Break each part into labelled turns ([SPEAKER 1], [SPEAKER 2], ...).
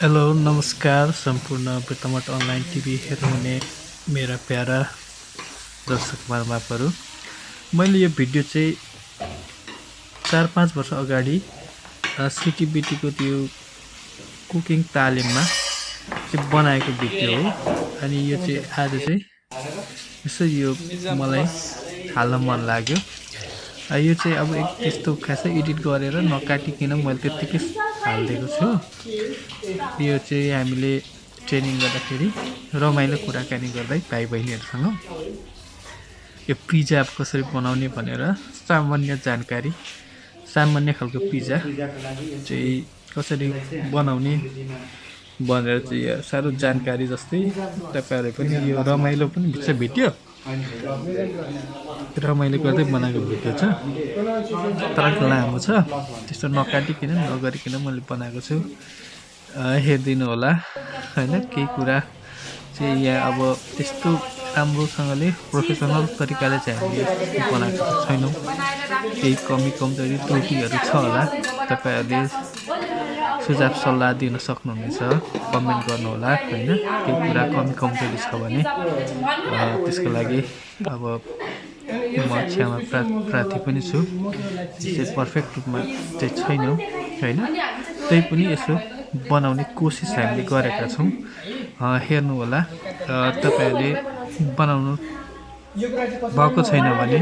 [SPEAKER 1] Hello नमस्कार सम्पूर्ण बेतमट online TV हेर्नुहुने मेरा प्यारा दर्शक महानुभावहरू। मैले यो भिडियो चाहिँ 4-5 वर्ष अगाडि सिटिबिटीको त्यो कुकिङ तालिममा चाहिँ बनाएको भिडियो हो। अनि यो चाहिँ आज चाहिँ यसो यो मलाई हाल्न मन लाग्यो। यो चाहिँ अब त्यस्तो खासै एडिट गरेर नकाटिकन मैले त्यत्तिकै हालिदिएको छु। यो चाहिँ हामीले ट्रेनिङ गर्दाखेरि रमाइलो कुराकानी गर्दै भाइ बहिनीहरूसँग यो पिज्जा कसरी बनाउने भनेर सामान्य खालको पिज्जा चाहिँ कसरी बनाउने भनेर चाहिँ साह्रो जानकारी जस्तै तपाईँहरूले पनि यो रमाइलो पनि भेट्यो। रमाइलो गर्दै बनाएको भिडियो छ, तर लामो छ, त्यस्तो नकाटिकन नगरिकन मैले बनाएको छु। हेरिदिनु होला होइन। केही कुरा चाहिँ यहाँ अब त्यस्तो राम्रोसँगले प्रोफेसनल तरिकाले चाहिँ हामीले बनाएको छैनौँ। केही कमजोरी त्रुटिहरू छ होला, तपाईँहरूले सुझाव सल्लाह दिन सक्नुहुनेछ, कमेन्ट गर्नुहोला होइन। केही कुरा कमजोरी छ भने त्यसको लागि अब म क्षमा प्रार्थी पनि छु। चाहिँ पर्फेक्ट रूपमा चाहिँ छैनौँ होइन, त्यही पनि यसो बनाउने कोसिस हामीले गरेका छौँ। हेर्नु होला। तपाईँहरूले बनाउनु भएको छैन भने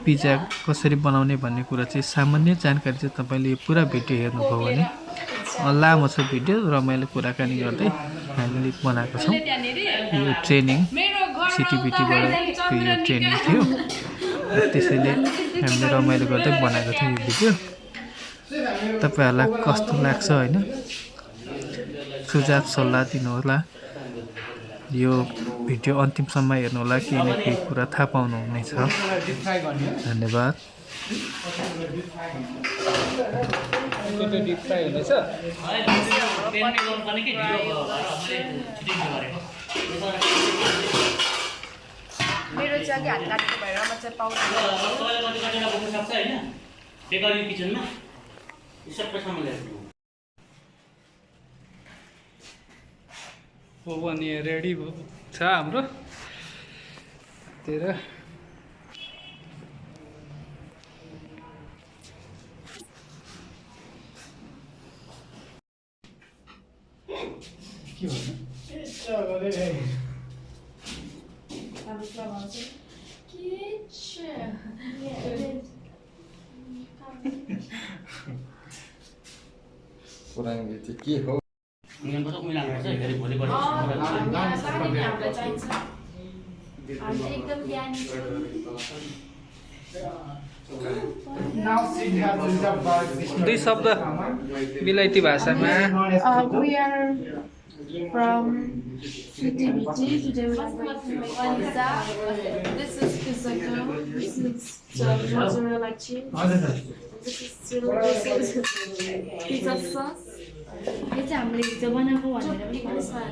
[SPEAKER 1] पिज्जा कसरी बनाउने भन्ने कुरा चाहिँ सामान्य जानकारी चाहिँ तपाईँले यो पुरा भिडियो हेर्नुभयो भने लामो छ भिडियो, रमाइलो कुराकानी गर्दै हामीले बनाएको छौँ। यो ट्रेनिङ सिटिबिटीबाट यो ट्रेनिङ थियो, त्यसैले हामीले रमाइलो गर्दै बनाएको थियौँ यो भिडियो। तपाईँहरूलाई कस्तो लाग्छ होइन, सुझाव सल्लाह दिनुहोला। यो भिडियो अन्तिमसम्म हेर्नुहोला, केही न केही कुरा थाहा पाउनुहुनेछ। धन्यवाद।
[SPEAKER 2] मेरो चाहिँ हात काटेको भएर म चाहिँ पाउँछु
[SPEAKER 1] ओभन यहाँ रेडी छ हाम्रो। तेरा के
[SPEAKER 3] हो
[SPEAKER 1] दुई शब्द बेलायती भाषामा।
[SPEAKER 2] We are from CTBT. Today we are going to make pizza. This is pizza dough. This is mozzarella cheese. This is pizza sauce.
[SPEAKER 4] यो चाहिँ हामीले हिजो बनाएको भनेर पनि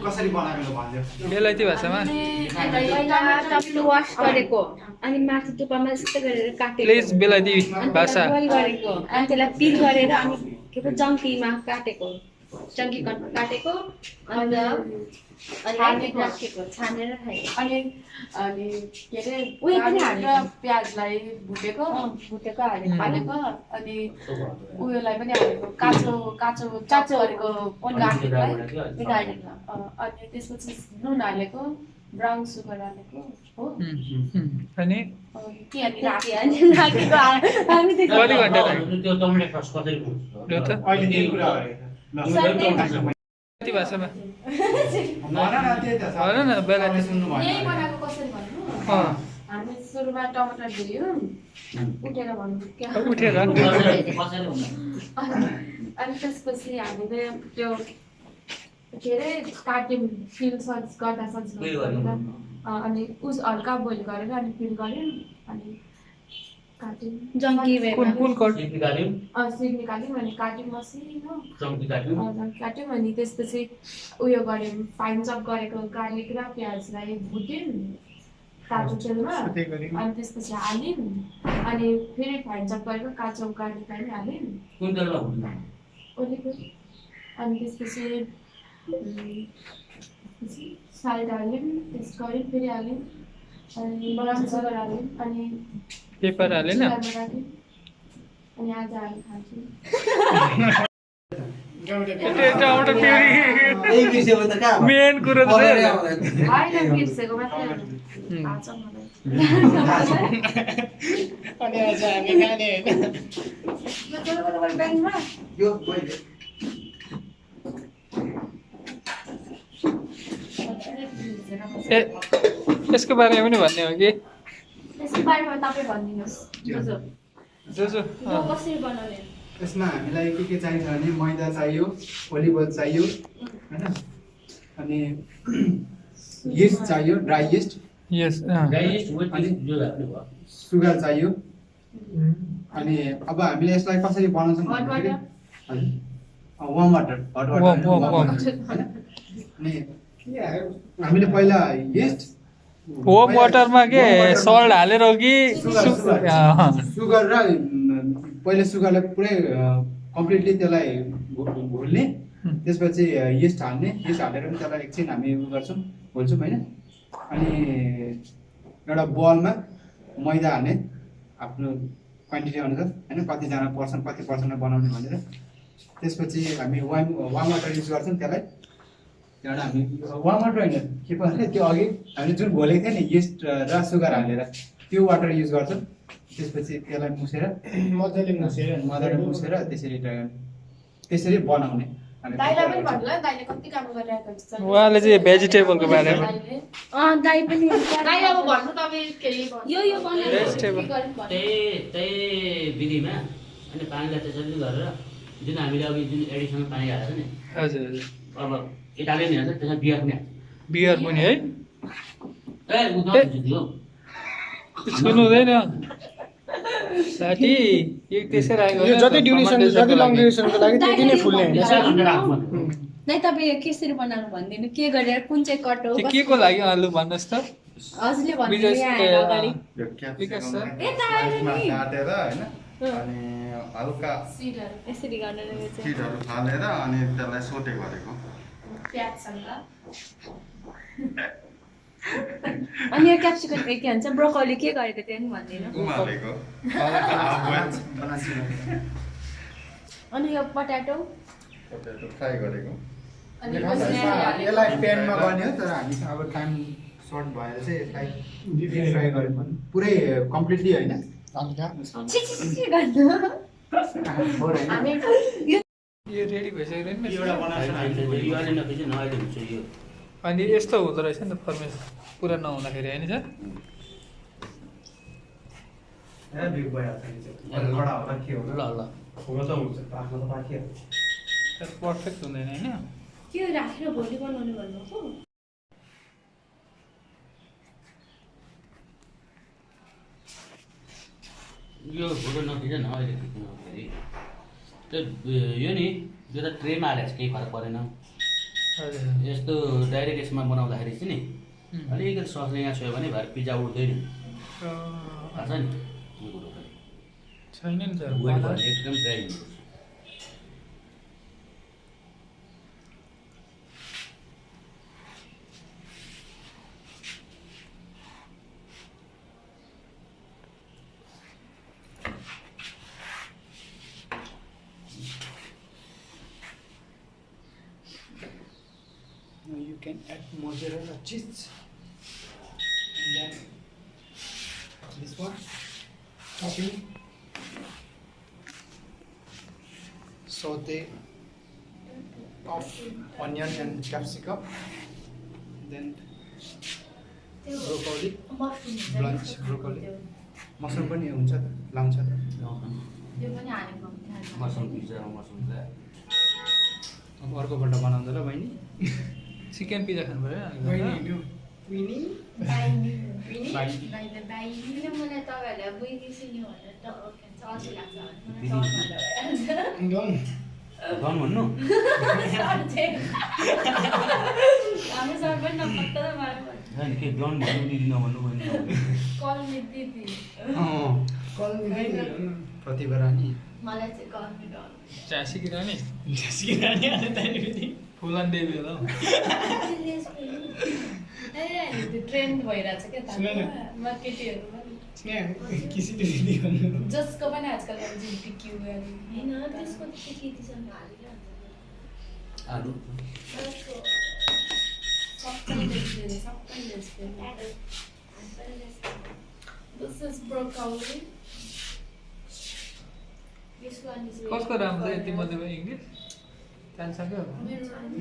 [SPEAKER 3] कसरी बनाएको भन्दियो
[SPEAKER 1] बेलायती भाषामा
[SPEAKER 4] पहिला टप्लु वास गरेको अनि माथि टुप्पामा यस्तो गरेर काटेको,
[SPEAKER 1] प्लिज बेलायती भाषा
[SPEAKER 4] बोइल गरेको अनि त्यसलाई पिल गरेर अनि के पो जङ्कीमा काटेको, जङ्की काटेको अनि राखेको, छानेर खाएको।
[SPEAKER 2] अनि के अरे
[SPEAKER 4] उयो पनि हालेको,
[SPEAKER 2] प्याजलाई भुटेको
[SPEAKER 4] भुटेको हालेको
[SPEAKER 2] हालेको अनि उयोलाई पनि हालेको, काँचो गरेको गार्लिकलाई हालेको। अनि त्यसपछि नुन हालेको, ब्राउन सुगर हालेको हो।
[SPEAKER 1] अनि
[SPEAKER 2] के अनि
[SPEAKER 4] राखेको हामी
[SPEAKER 1] कति घन्टा लाग्यो बेलायती भाषामा भन न बेलायती
[SPEAKER 2] यही बनाएको कसरी भन्नु? हामी सुरुमा टमाटर दियो उठेर भन्नु क्या,
[SPEAKER 1] उठेर
[SPEAKER 2] अनि त्यसपछि हामीले त्यो के अरे काट्यौँ, फिल गर्दा सजिलो अनि उस हल्का बोइल गरेर अनि फिल गऱ्यौँ अनि काट्यौँ,
[SPEAKER 4] जङ्की
[SPEAKER 1] कुन कट
[SPEAKER 2] सिड निकाल्यौँ अनि काट्यौँ मसिनो काट्यौँ। अनि त्यसपछि उयो गऱ्यौँ, फाइन चप गरेको गार्लिक र प्याजलाई भुट्यौँ काँचो तेलमा अनि त्यसपछि हाल्यौँ अनि फेरि फाइन चप गरेको काँचो गार्लिकलाई पनि हाल्यौँ। अनि त्यसपछि साल्ट हाल्यौँ, टेस्ट गऱ्यौँ, फेरि हाल्यौँ, अनि ब्राउन सुगर हाल्यौँ, अनि
[SPEAKER 1] पेपर हालेन
[SPEAKER 2] सुगरमा राख्यौँ, अनि आज हामी खान्छौँ।
[SPEAKER 1] टमाटर प्युरी
[SPEAKER 3] यही बिर्स्यो भने त कहाँ भयो?
[SPEAKER 1] मेन कुरो त
[SPEAKER 3] कलरै
[SPEAKER 1] त्यही हो।
[SPEAKER 3] आउँदैन।
[SPEAKER 2] होइन बिर्सेको मात्रै हो। थाहा छ मलाई।
[SPEAKER 5] अनि आज हामी खाने होइन
[SPEAKER 2] ब्याङ्कमा
[SPEAKER 3] यो मैले
[SPEAKER 1] ए यसको बारेमा पनि भन्ने हो कि
[SPEAKER 2] त्यसको बारेमा तपाईँ भनिदिनुहोस्।
[SPEAKER 1] जो
[SPEAKER 4] यो कसरी बनाउने
[SPEAKER 3] यसमा हामीलाई के चाहिन्छ भने मैदा चाहियो, ओलिभ ओइल चाहियो हैन, अनि यिस्ट चाहियो, ड्राई यिस्ट,
[SPEAKER 1] यस
[SPEAKER 3] सुगर चाहियो। अनि अब हामीले यसलाई कसरी बनाउँछौँ
[SPEAKER 2] Hot
[SPEAKER 3] भन्दाखेरि
[SPEAKER 2] water?
[SPEAKER 3] Warm water, hot water,
[SPEAKER 1] warm
[SPEAKER 3] हैन। अनि हामीले पहिला यिस्ट
[SPEAKER 1] होम वाटरमा के सल्ट हालेर हो कि
[SPEAKER 3] सुगर र पहिले सुगरलाई पुरै कम्प्लिटली त्यसलाई घोल्ने, त्यसपछि यिस्ट हाल्ने, यिस्ट हालेर पनि त्यसलाई एकछिन हामी उयो गर्छौँ, घोल्छौँ होइन। अनि एउटा बलमा मैदा हाल्ने आफ्नो क्वान्टिटी अनुसार होइन, कतिजना पर्सन कति पर्सनमा बनाउने भनेर। त्यसपछि हामी वार्म वाटर युज गर्छौँ त्यसलाई। त्यहाँबाट हामी वार्म वाटर होइन के भन्ने त्यो अघि हामीले जुन घोलेको थियो नि यिस्ट र सुगर हालेर त्यो वाटर युज गर्छौँ। त्यसपछि त्यसलाई मुसेर
[SPEAKER 5] मजाले
[SPEAKER 3] मुसेर त्यसरी बनाउने।
[SPEAKER 2] दाइलाई पनि भन्नु ल, दाइले कति काम गरिरहेको हुन्छ।
[SPEAKER 1] उहाँले चाहिँ भेजिटेबलको बारेमा
[SPEAKER 2] दाइले
[SPEAKER 4] दाइ पनि
[SPEAKER 2] दाइ अब भन्नु तपाईँ केही भन्नु।
[SPEAKER 4] यो बनाएर
[SPEAKER 1] Vegetable.
[SPEAKER 4] के गर्नु पर्छ?
[SPEAKER 6] त्यही विधिमा अनि पानीलाई त्यसरी गरेर जुन हामीले अघि जुन एडिसनल पानी हालेको छ नि,
[SPEAKER 1] हजुर हजुर
[SPEAKER 6] अब इटालियन हुन्छ त्यसमा बियर पनि हाल्छ।
[SPEAKER 1] बियर पनि है
[SPEAKER 6] ए उ नछुन्छ त्यो।
[SPEAKER 1] छुनु हुँदैन साथी यो त्यसै राखेको
[SPEAKER 5] यो जति ड्युरेसन जति लङ ड्युरेसनको लागि त्यति नै फुल्ने होइन
[SPEAKER 6] त्यसै भनेर आफ्नो
[SPEAKER 4] दाइ तपाईँ कसरी बनाउनु भनिदिनु, के गरेर कुन चाहिँ कट हो
[SPEAKER 1] त्यो के को लागि लु भन्नुहोस् त
[SPEAKER 4] हजुरले भन्नु
[SPEAKER 1] विजय
[SPEAKER 4] यहाँ आएर अगाडि
[SPEAKER 3] यो
[SPEAKER 1] विकास सर।
[SPEAKER 3] क्याप्सिकम काटेर होइन, अनि हल्का
[SPEAKER 2] सिडहरू,
[SPEAKER 4] यसरी गर्नु रहेछ
[SPEAKER 3] सिडहरू फालेर अनि त्यसलाई सोटे गरेको।
[SPEAKER 2] प्याजसँग
[SPEAKER 4] अनि यो क्याप्सिकम के भन्छ ब्रोकोली के गरेको त्यो पनि भनिदिनु।
[SPEAKER 3] उमालेको
[SPEAKER 4] अनि यो पट्याटो
[SPEAKER 3] पोटेटो फ्राई गरेको।
[SPEAKER 2] अनि
[SPEAKER 3] यसलाई प्यानमा गर्ने हो, तर हामीसँग अब टाइम सर्ट भएर चाहिँ यसलाई डिप फ्राई गऱ्यौँ भने पुरै कम्प्लिटली होइन,
[SPEAKER 5] हल्का
[SPEAKER 4] छि छि छि गर्नु
[SPEAKER 3] फोर होइन।
[SPEAKER 2] हामी
[SPEAKER 1] यो रेडी भइसक्यो नि
[SPEAKER 6] एउटा बनाएको छ हामीले यो अलि नपिसे नआइले हुन्छ यो।
[SPEAKER 1] अनि यस्तो हुँदो रहेछ नि त फर्मेसन पुरा नहुँदाखेरि होइन सर।
[SPEAKER 3] बिग भइहाल्छ नि चाहिँ कडा होला के होला,
[SPEAKER 6] ल ल
[SPEAKER 3] हुन त हुन्छ, पाक्न त पाकिहाल्छ।
[SPEAKER 1] पर्फेक्ट हुँदैन होइन।
[SPEAKER 4] त्यो राखेर भोलि बनाउनु भन्नुभएको
[SPEAKER 6] यो फोटो नखिच न अहिले खिच्नु फेरि त्यो यो नि यो त ट्रेमा हालेको छ, केही फरक परेन।
[SPEAKER 1] हजुर
[SPEAKER 6] यस्तो डाइरेक्ट यसमा बनाउँदाखेरि चाहिँ नि अलिकति ससले यहाँ छोयो भने भएर पिज्जा उठ्दैन, थाहा छ नि यो कुरो पनि।
[SPEAKER 1] छैन नि सर
[SPEAKER 6] वेट भयो एकदम ड्राई हुनुपर्छ।
[SPEAKER 5] Now you can add mozzarella cheese and then this one topping saute of onion and capsicum, then broccoli, blanch broccoli. Mushroom पनि हुन्छ त, लाउँछ त।
[SPEAKER 4] त्यो पनि हालेको हुन्छ
[SPEAKER 6] मसरुम पिज्जा मसरुम
[SPEAKER 3] अब अर्कोपल्ट बनाउँदा ल बहिनी।
[SPEAKER 1] चिकन पिज्जा खानु पऱ्यो
[SPEAKER 5] Winnie,
[SPEAKER 4] मलाई तपाईँहरूलाई बुझ्ने सुन्यो भनेर अल्छी लाग्छ भने
[SPEAKER 5] done.
[SPEAKER 6] गन भन्नु
[SPEAKER 4] हाम्रो सर पनि नपत्ता मार्नु
[SPEAKER 6] होइन के गन भन्नु दिदी नभन्नु भन्नु
[SPEAKER 4] कल्मी दिदी
[SPEAKER 3] प्रतिभा रानी
[SPEAKER 4] मलाई चाहिँ कल्मी डर
[SPEAKER 1] झाँसी कि रानी फुलन देवी होला हौ।
[SPEAKER 2] त्यो ट्रेन्ड भइरहेछ क्या तालमा केटीहरूमा जसको पनि आजकल LGBTQ
[SPEAKER 4] होइन त्यसको चाहिँ केटीसँग
[SPEAKER 6] आलु
[SPEAKER 2] सबै लेस्बियन This is broccoli.
[SPEAKER 1] कसको राम्रो यति मध्येमा इङ्ग्लिस जान्छक्यो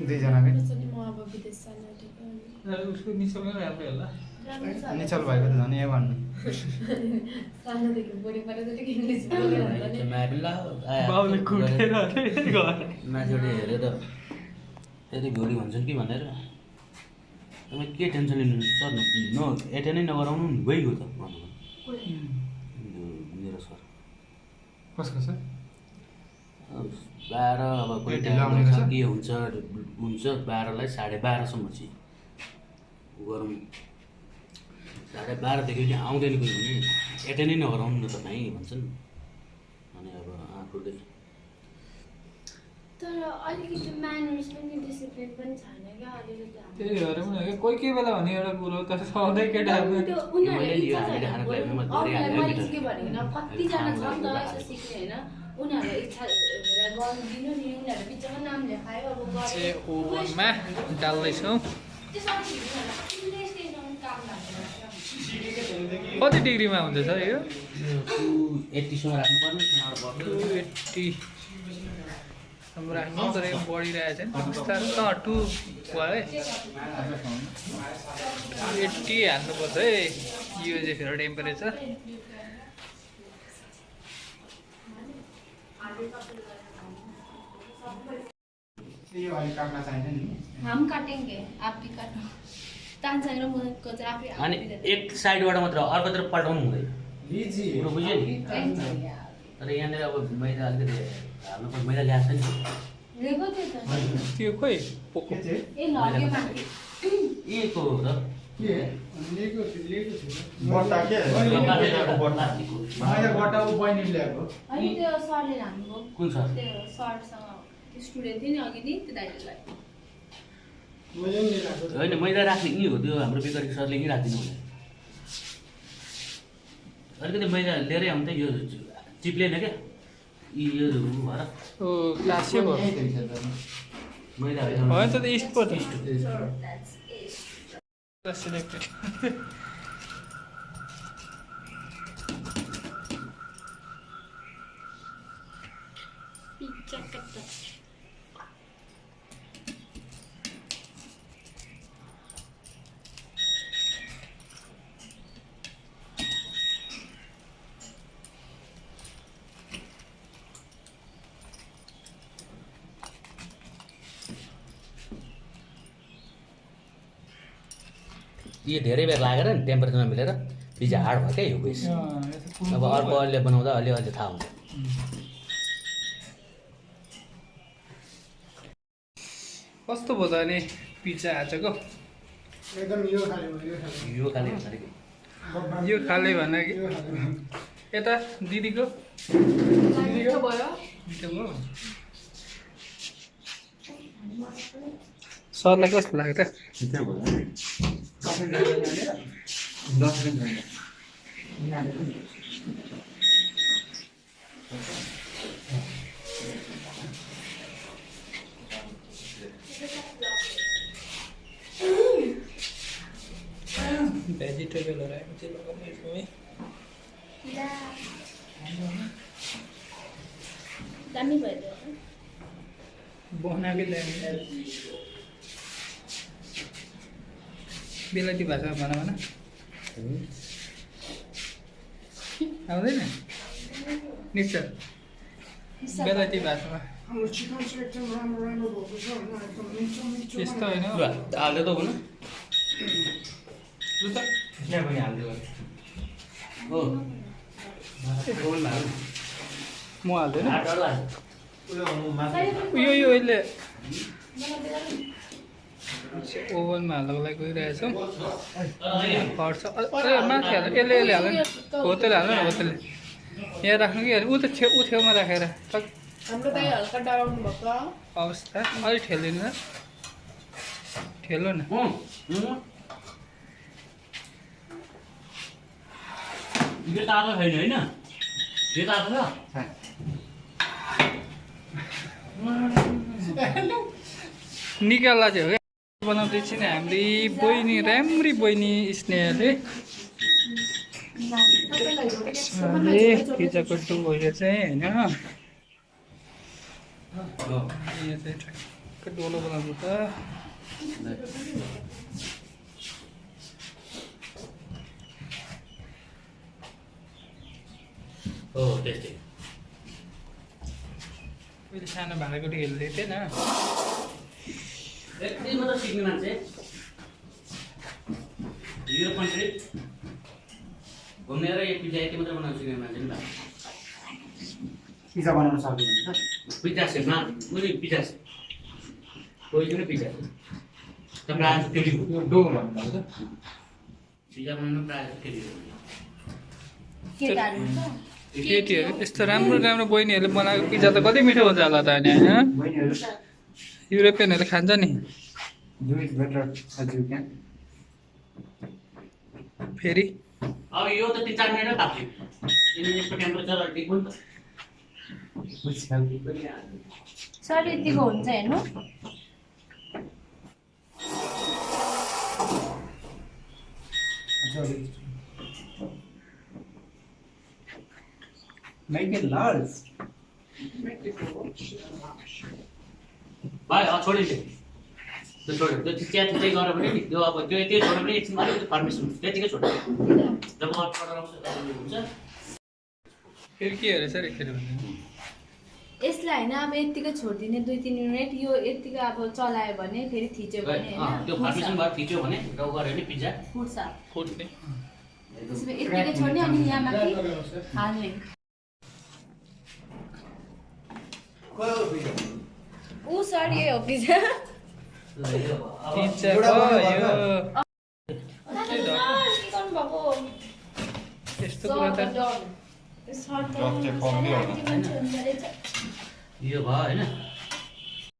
[SPEAKER 3] दुईजनाकै
[SPEAKER 2] म अब विदेश जान आँटेको अनि
[SPEAKER 1] उसको निशलमै राम्रै होला
[SPEAKER 3] निचल भएको त झन् यहाँ भन्नु
[SPEAKER 2] सानोदेखि बुढी परेदेखि इङ्ग्लिस बोल्यो होला नि
[SPEAKER 1] बाउले कुटेर घर
[SPEAKER 6] माथिबाट हेरेर फेरि भोलि भन्छन् कि भनेर तपाईँ के टेन्सन लिनु सर न एटेन्डै नगराउनु नि गइगयो त भन्नु मेरो सर
[SPEAKER 3] कसको सर
[SPEAKER 6] 12 अब कोही टाइम के हुन्छ 12लाई 12:30सम्म चाहिँ गरौँ 12:30 देखि आउँदैन कोही भने एटेन्डै नगराउनु न त भाइ भन्छन् अनि अब आफूले
[SPEAKER 4] तर अलिकति म्यानर्स पनि डिसिप्लिन पनि छैन क्या अलिकति
[SPEAKER 1] त्यही भएर पनि कोही कोही बेला भने एउटा कुरो तर सधैँ केटाहरू
[SPEAKER 4] त्यो उनीहरूले इच्छा छैन मैले के भनेको कतिजना छ नि त यसो सिक्ने होइन उनीहरूलाई इच्छा गर्नु दिनु नि उनीहरू बिचमा नाम लेखायो अब
[SPEAKER 1] चाहिँ ओभनमा डाल्दैछौँ कति डिग्रीमा हुन्छ सर यो
[SPEAKER 6] 80 सम्म राख्नुपर्ने
[SPEAKER 1] 280 सम्म राख्नु तर यो बढिरहेको छ नि बिस्तारै 2 भयो है 80 हाल्नुपर्छ है यो चाहिँ फेरि टेम्परेचर
[SPEAKER 3] यो अलि काट्न चाहिन्छ नि
[SPEAKER 4] हम काटेंगे आप भी काटो तानसँग र मको चाहिँ आफै
[SPEAKER 6] अनि एक साइडबाट मात्र अर्कोतिर पल्टाउनु हुँदैन
[SPEAKER 3] लिजी
[SPEAKER 6] कुरो बुझ्यो नि तर यहाँनिर अब मैदा अलिकति हाल्नु पर्छ मैदा ल्याएको छ नि
[SPEAKER 4] लेको थियो त
[SPEAKER 1] त्यो खोइ पोको
[SPEAKER 4] ए लगे माथि
[SPEAKER 6] ए को हो त
[SPEAKER 3] के लेको थियो बट्टा के मैले बट्टा उ बहिनीले ल्याएको
[SPEAKER 4] अनि त्यो सरले हाम्रो
[SPEAKER 6] कुन सर
[SPEAKER 4] त्यो सरसँग स्टुडेन्ट थियो नि अघि नि त्यो दाइलाई
[SPEAKER 6] होइन मैदा राख्ने यहीँ हो त्यो हाम्रो बेकरी सरले यहीँ राखिदिनु भने अलिकति मैदा लिएरै आउँछ यो चिप्लेन क्या यो भएर
[SPEAKER 1] ओ क्लासै भयो
[SPEAKER 6] मैदा
[SPEAKER 1] होइन त इस्ट पो त
[SPEAKER 4] द्याट्स इट
[SPEAKER 1] सिलेक्टेड
[SPEAKER 4] पिज्जा कट्टा
[SPEAKER 6] यो धेरै बेर लागेर नि टेम्परेचरमा मिलेर पिज्जा हार्ड भयो क्या यो बेस अब अर्को अहिले बनाउँदा अलि थाहा हुन्छ
[SPEAKER 1] कस्तो भयो त अनि पिज्जा आजको
[SPEAKER 5] एकदम यो खाले भयो
[SPEAKER 6] यो खाले भनेर कि
[SPEAKER 1] यो खाले भने कि यता दिदीको
[SPEAKER 2] मिठो भयो
[SPEAKER 1] मिठो भयो सरलाई कस्तो लाग्यो त भेजिटेबलहरू आएपछि लगाउने एकदमै
[SPEAKER 4] दामी भयो
[SPEAKER 1] बनाएकै ल्याउने बेलायती भाषा भन आउँदैन निश्चय बेलायती भाषामा
[SPEAKER 5] हाम्रो चिकन चाहिँ एकदम राम्रो राम्रो भएको छ होइन एकदम मिठो मिठो
[SPEAKER 1] त्यस्तो होइन
[SPEAKER 6] हाल्दै त हुनु
[SPEAKER 1] लु त
[SPEAKER 6] हो
[SPEAKER 1] म हाल्दैन
[SPEAKER 6] हाल्नु
[SPEAKER 1] यो यसले ओभनमा हाल्नको लागि गइरहेछौँ हट्छ माथि हाल्नु यसले हाल्नु नि हो त्यसले हाल्नु न हो त्यसले यहाँ राख्नु कि ऊ त ऊ छेउमा राखेर टक
[SPEAKER 2] हाम्रो दाइ हल्का डराउनु भएको
[SPEAKER 1] अवस्था अलि ठेलिन ठेलो न
[SPEAKER 6] यो तातो छैन होइन यो तातो छ
[SPEAKER 1] निकाल्ला चाहिँ हो क्या बनाउँदैछ नि हाम्रो बहिनी राम्री बहिनी स्नेहले पिज्जाको डो यो चाहिँ होइन यहाँ चाहिँ ठ्याक्क डोलो बनाउँनु त
[SPEAKER 6] हो त्यस्तै
[SPEAKER 1] पहिले सानो भाँडाकुटी खेल्दै थिएन
[SPEAKER 6] यति मात्र सिक्ने मान्छे युरोप कन्ट्री घुमेर एक पिज्जा यति मात्र बनाउनु सिक्ने मान्छे नि भएको
[SPEAKER 3] पिज्जा बनाउन सक्दैन त
[SPEAKER 6] पिज्जा सेपमा कुनै पिज्जा सेप कोही पनि पिज्जा सेप त प्रायः जस्तो त्यही हो
[SPEAKER 3] यो डो भन्नु त
[SPEAKER 6] पिज्जा बनाउनु प्रायः जस्तो त्यही हो
[SPEAKER 4] केटाहरू हुन्छ
[SPEAKER 1] केटीहरू त्यस्तो राम्रो राम्रो बहिनीहरूले बनाएको पिज्जा त कति मिठो हुन्छ होला त अनि होइन
[SPEAKER 3] बहिनीहरू
[SPEAKER 1] युरोपियनहरूले खान्छ नि
[SPEAKER 3] do it better as you can
[SPEAKER 1] फेरि
[SPEAKER 6] अब यो त 3-4 मिनेटमै पाक्यो किनभने यसको टेम्परेचर ठिक हो नि त
[SPEAKER 4] सर यतिको हुन्छ हेर्नु
[SPEAKER 3] Make it large.
[SPEAKER 6] भाइ छोडिदिए त्यो छोड्यो त्यो चिया चाहिँ गर भने नि त्यो अब त्यो यति छोड्यो भने एकछिन अलिकति फर्मेसन हुन्छ त्यतिकै छोड्यो जब अर्डर आउँछ हुन्छ
[SPEAKER 1] फेरि के हेरेछ अरे फेरि भन्नु
[SPEAKER 4] यसलाई होइन अब यत्तिकै छोडिदिने 2-3 मिनट यो यत्तिकै अब चलायो भने फेरि थिच्यो भने
[SPEAKER 6] त्यो फर्मेसन भएर थिच्यो भने र गऱ्यो भने पिज्जा
[SPEAKER 4] फुट्छ
[SPEAKER 1] फुट्ने
[SPEAKER 4] त्यसो भए यत्तिकै छोड्ने अनि यहाँ माथि हाल्ने ऊ सर यही हो पिज्जा
[SPEAKER 1] पिज्जा भयो
[SPEAKER 4] के गर्नुभएको
[SPEAKER 1] यस्तो कुरा त
[SPEAKER 6] यो भयो होइन